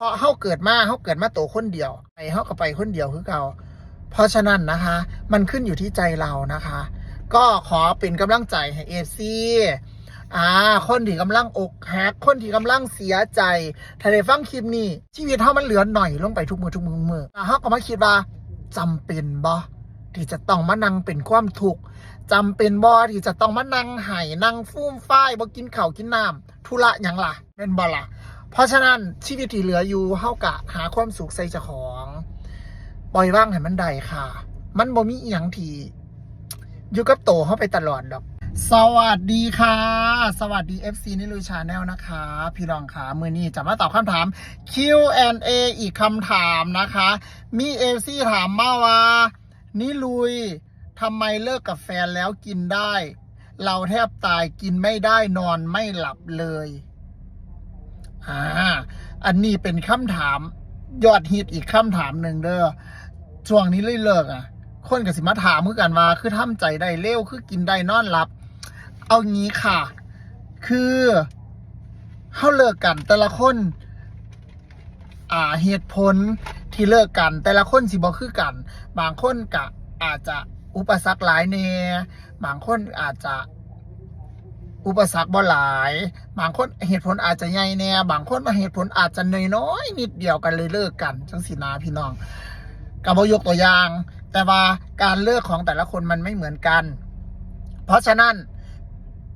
ເພາະເຮົາເກີດມາ ເຮົາເກີດມາໂຕຄົນດຽວ ໄປເຮົາກໍໄປຄົນດຽວຄືເກົ່າ. ເພາະສະນັ້ນນະຄະ ມັນຂຶ້ນຢູ່ທີ່ໃຈເຮົານະຄະ. ກໍຂໍເປັນກຳລັງໃຈໃຫ້ເອັຟຊີ ອ່າ ຄົນທີ່ກຳລັງອົກຫັກ ຄົນທີ່ກຳລັງເສຍໃຈ ຖ້າໄດ້ຟັງຄລິບນີ້ ຊີວິດເຮົາມັນເຫຼືອໜ້ອຍລົງໄປທຸກມື້ ທຸກມື້ ທຸກມື້ ແລ້ວເຮົາກໍມາຄິດວ່າ ຈຳເປັນບໍ່ທີ່ຈະຕ້ອງມານັ່ງເປັນຄວາມທຸກ? ຈຳເປັນບໍ່ທີ່ຈະຕ້ອງມານັ່ງໄຫ້ ນັ່ງຟູມຟາຍ ບໍ່ກິນເຂົ້າກິນນ້ຳ? ທຸລະຫຍັງລະ ແມ່ນບໍ່ລະ? ເພາະສະນັ້ນ ຊີວິດທີ່ເຫຼືອຢູ່ ເຮົາກະຫາຄວາມສຸກໃສ່ເຈົ້າຂອງ ປ່ອຍວາງໃຫ້ມັນໄດ້ຄ່ະ. ມັນບໍ່ມີອີ່ຫຍັງທີ່ຢູ່ກັບໂຕເຮົາໄປຕະຫຼອດດອກ. ສະຫວັດດີຄ່ະ ສະຫວັດດີ ເອັຟຊີ ນິລຸຍ Channel ນະຄະ ພີ່ນ້ອງຄະ. ມື້ນີ້ຈະມາຕອບຄຳຖາມ ຄິວ ແອນ ເອ ອີກຄຳຖາມນະຄະ. ມີ ເອັຟຊີ ຖາມມາວ່າ "นิลุย ทำไมเลิกกับแฟนแล้วกินได้ เราแทบตาย กินไม่ได้ นอนไม่หลับเลย" อ่า อันนี้เป็นคำถามยอดฮิตอีกคำถามหนึ่งเด้อ ช่วงนี้เลิกๆ อะ คนก็สิมาถามคือกันว่า คือทำใจได้เร็ว คือกินได้นอนหลับ เอางี้ค่ะ คือเฮาเลิกกันแต่ละคน อ่า เหตุผลที่เลิกกันแต่ละคนสิบ่คือกัน บางคนก็อาจจะอุปสรรคหลายแหน่ บางคนอาจจะอุปสรรคบ่หลาย บางคนเหตุผลอาจจะใหญ่แหน่ บางคนว่าเหตุผลอาจจะน้อยๆ นิดเดียวก็เลยเลิกกัน จั่งซี้นะพี่น้อง ก็บ่ยกตัวอย่าง แต่ว่าการเลิกของแต่ละคนมันไม่เหมือนกัน เพราะฉะนั้น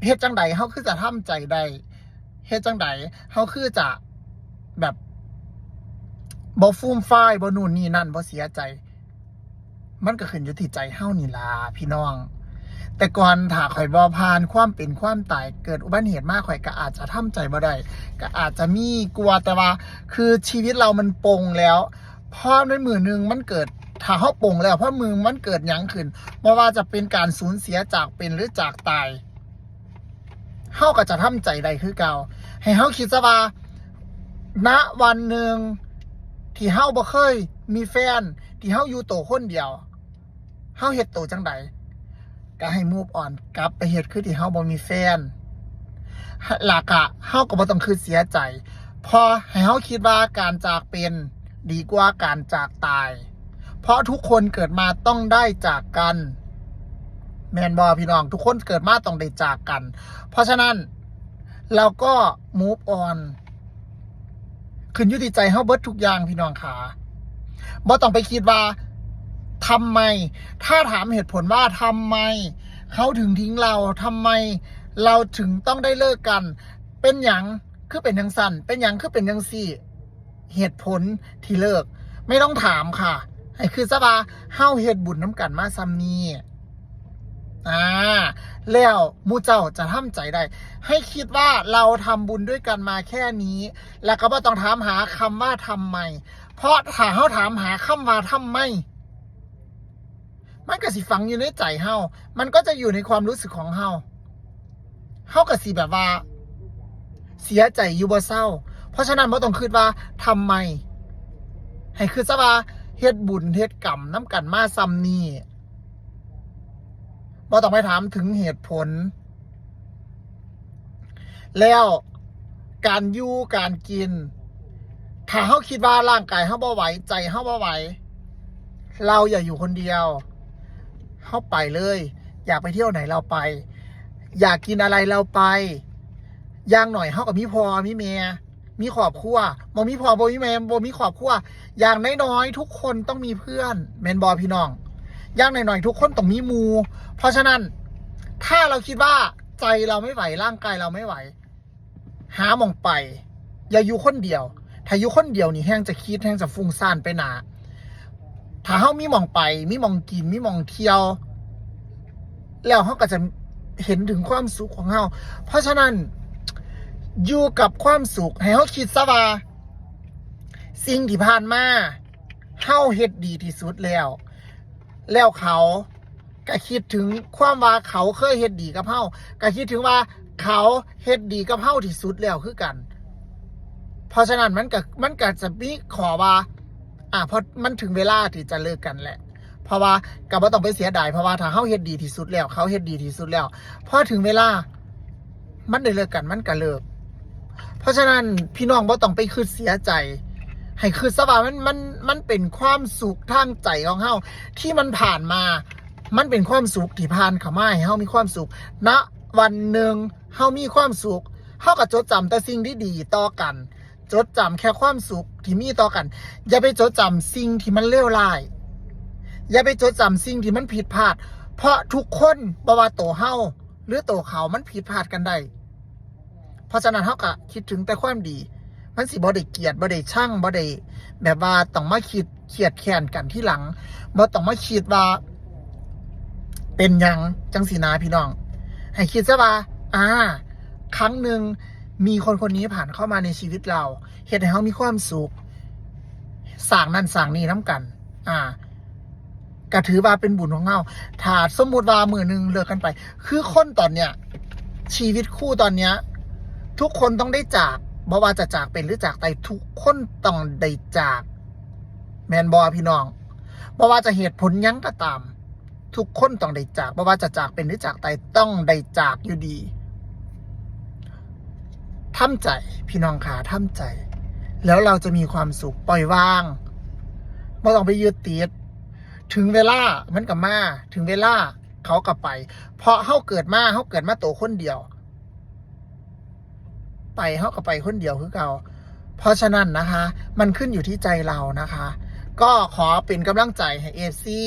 เฮ็ดจั่งใดเฮาคือจะทำใจได้ เฮ็ดจั่งใดเฮาคือจะแบบบ่ฟูมฟาย บ่นู่นนี่นั่น บ่เสียใจ มันก็ขึ้นอยู่ที่ใจเฮานี่ล่ะพี่น้อง แต่ก่อนถ้าข้อยบ่ผ่านความเป็นความตาย เกิดอุบัติเหตุมา ข้อยก็อาจจะทำใจบ่ได้ ก็อาจจะมีกลัว แต่ว่าคือชีวิตเรามันปลงแล้ว พอในมื้อหนึ่งมันเกิด ถ้าเฮาปลงแล้ว พอมื้อมันเกิดหยังขึ้น บ่ว่าจะเป็นการสูญเสียจากเป็นหรือจากตาย เฮาก็จะทำใจได้คือเก่า ให้เฮาคิดซะว่า ณ วันหนึ่งที่เฮาบ่เคยมีแฟน ที่เฮาอยู่โตคนเดียว เฮาเฮ็ดโตจั่งใด ก็ให้ move on กลับไปเฮ็ดคือที่เฮาบ่มีแฟน แล้วก็เฮาก็บ่ต้องคิดเสียใจ เพราะให้เฮาคิดว่าการจากเป็นดีกว่าการจากตาย เพราะทุกคนเกิดมาต้องได้จากกัน แม่นบ่พี่น้อง ทุกคนเกิดมาต้องได้จากกัน เพราะฉะนั้น เราก็ move on ขึ้นอยู่ที่ใจเฮาเบิดทุกอย่างพี่น้องขา บ่ต้องไปคิดว่าทำไม ถ้าถามเหตุผลว่าทำไมเขาถึงทิ้งเรา ทำไมเราถึงต้องได้เลิกกัน เป็นหยังคือเป็นจั่งซั้น เป็นหยังคือเป็นจั่งซี้ เหตุผลที่เลิก ไม่ต้องถามค่ะ ให้คิดซะว่าเฮาเฮ็ดบุญนำกันมาส่ำนี้ อ่า แล้วหมู่เจ้าจะทำใจได้ ให้คิดว่าเราทำบุญด้วยกันมาแค่นี้ แล้วก็บ่ต้องถามหาคำว่าทำไม เพราะถ้าเฮาถามหาคำว่าทำไม มันก็สิฝังอยู่ในใจเฮา มันก็จะอยู่ในความรู้สึกของเฮา เฮาก็สิแบบว่าเสียใจอยู่บ่เซา เพราะฉะนั้นบ่ต้องคิดว่าทำไม ให้คิดซะว่าเฮ็ดบุญเฮ็ดกรรมนำกันมาส่ำนี้ บ่ต้องไปถามถึงเหตุผล แล้วการอยู่การกิน ถ้าเฮาคิดว่าร่างกายเฮาบ่ไหว ใจเฮาบ่ไหว เราอย่าอยู่คนเดียว เฮาไปเลย อยากไปเที่ยวไหนเราไป อยากกินอะไรเราไป อย่างน้อยเฮาก็มีพ่อมีแม่ มีครอบครัว บ่มีพ่อบ่มีแม่ บ่มีครอบครัว อย่างน้อยๆ ทุกคนต้องมีเพื่อน แม่นบ่พี่น้อง อย่างน้อยๆ ทุกคนต้องมีหมู่ เพราะฉะนั้น ถ้าเราคิดว่าใจเราไม่ไหว ร่างกายเราไม่ไหว หาหม่องไป อย่าอยู่คนเดียว ถ้าอยู่คนเดียวนี่แฮ่งจะคิด แฮ่งจะฟุ้งซ่านไปหน้า ถ้าเฮามีหม่องไป มีหม่องกิน มีหม่องเที่ยว แล้วเฮาก็จะเห็นถึงความสุขของเฮา เพราะฉะนั้น อยู่กับความสุข ให้เฮาคิดซะว่า สิ่งที่ผ่านมา เฮาเฮ็ดดีที่สุดแล้ว แล้วเขาก็คิดถึงความว่าเขาเคยเฮ็ดดีกับเฮา ก็คิดถึงว่าเขาเฮ็ดดีกับเฮาที่สุดแล้วคือกัน เพราะฉะนั้นมันก็ มันก็จะมีข้อว่า อ่า พอมันถึงเวลาที่จะเลิกกันแหละ เพราะว่าก็บ่ต้องไปเสียดาย เพราะว่าถ้าเฮาเฮ็ดดีที่สุดแล้ว เขาเฮ็ดดีที่สุดแล้ว พอถึงเวลามันได้เลิกกัน มันก็เลิก เพราะฉะนั้นพี่น้องบ่ต้องไปคิดเสียใจ ໃຫ້ຄິດຊະວ່າມັນ ມັນ ມັນເປັນຄວາມສຸກທາງໃຈຂອງເຮົາທີ່ມັນຜ່ານມາ ມັນເປັນຄວາມສຸກທີ່ຜ່ານເຂົ້າມາໃຫ້ເຮົາມີຄວາມສຸກ. ນະ ວັນໜຶ່ງເຮົາມີຄວາມສຸກ ເຮົາກໍຈົດຈຳແຕ່ສິ່ງດີໆຕໍ່ກັນ ຈົດຈຳແຄ່ຄວາມສຸກທີ່ມີຕໍ່ກັນ. ຢ່າໄປຈົດຈຳສິ່ງທີ່ມັນເລວຮ້າຍ ຢ່າໄປຈົດຈຳສິ່ງທີ່ມັນຜິດພາດ ເພາະທຸກຄົນ ບໍ່ວ່າໂຕເຮົາ ຫຼື ໂຕເຂົາ ມັນຜິດພາດກັນໄດ້. ເພາະສະນັ້ນເຮົາກະຄິດເຖິງແຕ່ຄວາມດີ ມັນຊິບໍ່ໄດ້ກຽດ ບໍ່ໄດ້ຊັງ ບໍ່ໄດ້ແບບວ່າຕ້ອງມາຄິດຄຽດແຄ້ນກັນທີຫຼັງ ບໍ່ຕ້ອງມາຄິດວ່າເປັນຫຍັງຈັ່ງຊີ້ນະພີ່ນ້ອງ. ໃຫ້ຄິດຊະວ່າ ອາ ຄັ້ງໜຶ່ງມີຄົນຄົນນີ້ຜ່ານເຂົ້າມາໃນຊີວິດເຮົາ ເຮັດໃຫ້ເຮົາມີຄວາມສຸກ ສ້າງນັ້ນສ້າງນີ້ນຳກັນ ອາ ກະຖືວ່າເປັນບຸນຂອງເຮົາ. ຖ້າສົມມຸດວ່າມື້ໜຶ່ງເລີກກັນໄປ ຄືຄົນຕອນເນີ້ຍ ຊີວິດຄູ່ຕອນເນີ້ຍ ທຸກຄົນຕ້ອງໄດ້ຈາກ ບໍ່ວ່າຈະຈາກເປັນ ຫຼື ຈາກຕາຍ ທຸກຄົນຕ້ອງໄດ້ຈາກ ແມ່ນບໍ່ພີ່ນ້ອງ? ບໍ່ວ່າຈະເຫດຜົນຫຍັງກໍຕາມ ທຸກຄົນຕ້ອງໄດ້ຈາກ ບໍ່ວ່າຈະຈາກເປັນ ຫຼື ຈາກຕາຍ ຕ້ອງໄດ້ຈາກຢູ່ດີ. ທຳໃຈ ພີ່ນ້ອງຂາ ທຳໃຈ ແລ້ວເຮົາຈະມີຄວາມສຸກ. ປ່ອຍວາງ ບໍ່ຕ້ອງໄປຍຶດຕິດ. ເຖິງເວລາມັນກໍມາ ເຖິງເວລາເຂົາກໍໄປ ເພາະເຮົາເກີດມາ ເຮົາເກີດມາໂຕຄົນດຽວ ໄປເຮົາກໍໄປຄົນດຽວຄືເກົ່າ. ເພາະສະນັ້ນນະຄະ ມັນຂຶ້ນຢູ່ທີ່ໃຈເຮົານະຄະ. ກໍຂໍເປັນກຳລັງໃຈໃຫ້ເອັຟຊີ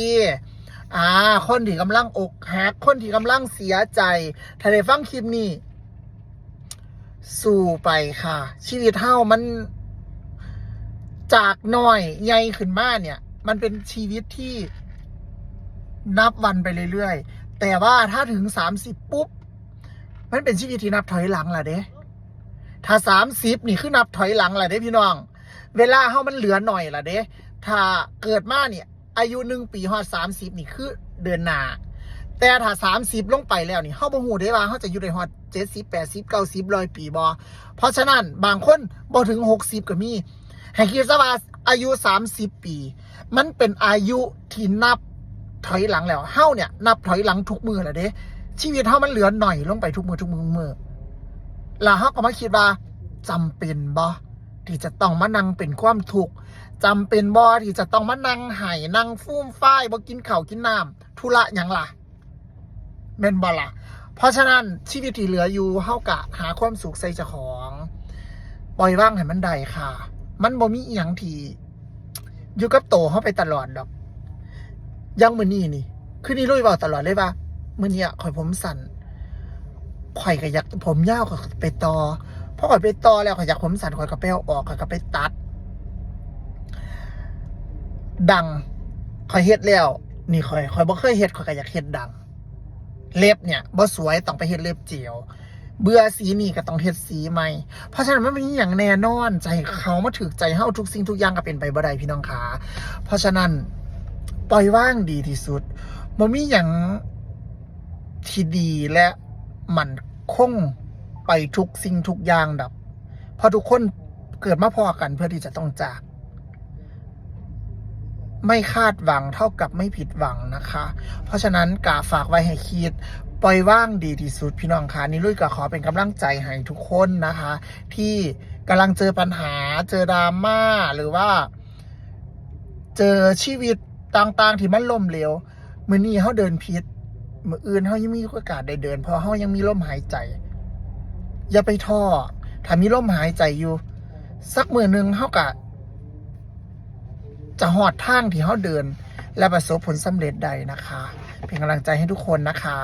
ອາ ຄົນທີ່ກຳລັງອົກຫັກ ຄົນທີ່ກຳລັງເສຍໃຈ ຖ້າໄດ້ຟັງຄລິບນີ້ ສູ້ໄປຄ່ະ. ຊີວິດເຮົາມັນ ຈາກນ້ອຍໃຫຍ່ຂຶ້ນມາເນີ້ຍ ມັນເປັນຊີວິດທີ່ນັບວັນໄປເລື້ອຍໆ ແຕ່ວ່າຖ້າເຖິງສາມສິບປຸບ ມັນເປັນຊີວິດທີ່ນັບຖອຍຫຼັງລະເດ້. ຖ້າສາມສິບນີ້ຄືນັບຖອຍຫຼັງລະເດ້ພີ່ນ້ອງ. ເວລາເຮົາມັນເຫຼືອໜ້ອຍລະເດ້. ຖ້າເກີດມານີ້ ອາຍຸໜຶ່ງປີຮອດສາມສິບນີ້ຄືເດີນໜ້າ ແຕ່ຖ້າສາມສິບລົງໄປແລ້ວນີ້ ເຮົາບໍ່ຮູ້ເດ້ວ່າເຮົາຈະຢູ່ໄດ້ຮອດເຈັດສິບ ແປດສິບ ເກົ້າສິບ ຮ້ອຍປີບໍ່. ເພາະສະນັ້ນບາງຄົນບໍ່ເຖິງຫົກສິບກໍມີ. ໃຫ້ຄິດຊະວ່າອາຍຸສາມສິບປີ ມັນເປັນອາຍຸທີ່ນັບຖອຍຫຼັງແລ້ວ. ເຮົາເນີ້ຍນັບຖອຍຫຼັງທຸກມື້ລະເດ້. ຊີວິດເຮົາມັນເຫຼືອໜ້ອຍລົງໄປທຸກມື້ ທຸກມື້ ທຸກມື້ ລະເຮົາກໍມາຄິດວ່າ ຈຳເປັນບໍ່ ທີ່ຈະຕ້ອງມານັ່ງເປັນຄວາມທຸກ? ຈຳເປັນບໍ່ທີ່ຈະຕ້ອງມານັ່ງໄຫ້ ນັ່ງຟູມຟາຍ ບໍ່ກິນເຂົ້າກິນນ້ຳ? ທຸລະຫຍັງລະ? ແມ່ນບໍ່ລະ? ເພາະສະນັ້ນ ຊີວິດທີ່ເຫຼືອຢູ່ ເຮົາກະຫາຄວາມສຸກໃສ່ເຈົ້າຂອງ ປ່ອຍວາງໃຫ້ມັນໄດ້ຄ່ະ. ມັນບໍ່ມີອີ່ຫຍັງທີ່ຢູ່ກັບໂຕເຮົາໄປຕະຫຼອດດອກ. ຢ່າງມື້ນີ້ນີ້ ຄືນີລຸຍເວົ້າຕະຫຼອດເລີຍວ່າ ມື້ນີ້ຂ້ອຍຜົມສັ້ນ ຂ້ອຍກໍຢາກຜົມຍາວ ຂ້ອຍກໍໄປຕໍ່. ພໍຂ້ອຍໄປຕໍ່ແລ້ວ ຂ້ອຍຢາກຜົມສັ້ນ ຂ້ອຍກໍໄປເອົາອອກ ຂ້ອຍກໍໄປຕັດ. ດັງ ຂ້ອຍເຮັດແລ້ວ ນີ້ຂ້ອຍ ຂ້ອຍບໍ່ເຄີຍເຮັດ ຂ້ອຍກໍຢາກເຮັດດັງ. ເລັບເນີ້ຍບໍ່ສວຍ ຕ້ອງໄປເຮັດເລັບເຈວ. ເບື່ອສີນີ້ກໍຕ້ອງເຮັດສີໃໝ່. ເພາະສະນັ້ນມັນບໍ່ມີຫຍັງແນ່ນອນ ຈະໃຫ້ເຂົາມາຖືກໃຈເຮົາທຸກສິ່ງທຸກຢ່າງກໍເປັນໄປບໍ່ໄດ້ ພີ່ນ້ອງຂາ. ເພາະສະນັ້ນ ປ່ອຍວາງດີທີ່ສຸດ. ບໍ່ມີຫຍັງ ທີ່ດີ ແລະ ໝັ້ນຄົງໄປທຸກສິ່ງທຸກຢ່າງດອກ ເພາະທຸກຄົນເກີດມາພໍ້ກັນເພື່ອທີ່ຈະຕ້ອງຈາກ. ໄມ່ຄາດຫວັງເທົ່າກັບໄມ່ຜິດຫວັງນະຄະ. ເພາະສະນັ້ນກະຝາກໄວ້ໃຫ້ຄິດ ປ່ອຍວາງດີທີ່ສຸດ ພີ່ນ້ອງຄະ. ນີລຸຍກະຂໍເປັນກຳລັງໃຈໃຫ້ທຸກຄົນນະຄະ ທີ່ກຳລັງເຈີບັນຫາ ເຈີດຣາມາ ຫຼືວ່າ ເຈີຊີວິດຕ່າງໆທີ່ມັນລົ້ມເຫຼວ. ມື້ນີ້ເຮົາເດີນຜິດ ມື້ອື່ນເຮົາຍັງມີໂອກາດໄດ້ເດີນ ເພາະເຮົາຍັງມີລົມຫາຍໃຈ. ຢ່າໄປທໍ້ ຖ້າມີລົມຫາຍໃຈຢູ່ ສັກມື້ໜຶ່ງເຮົາກະຈະຮອດທາງທີ່ເຮົາເດີນ ແລະ ປະສົບຜົນສຳເລັດໄດ້ນະຄະ. ເປັນກຳລັງໃຈໃຫ້ທຸກຄົນນະຄະ.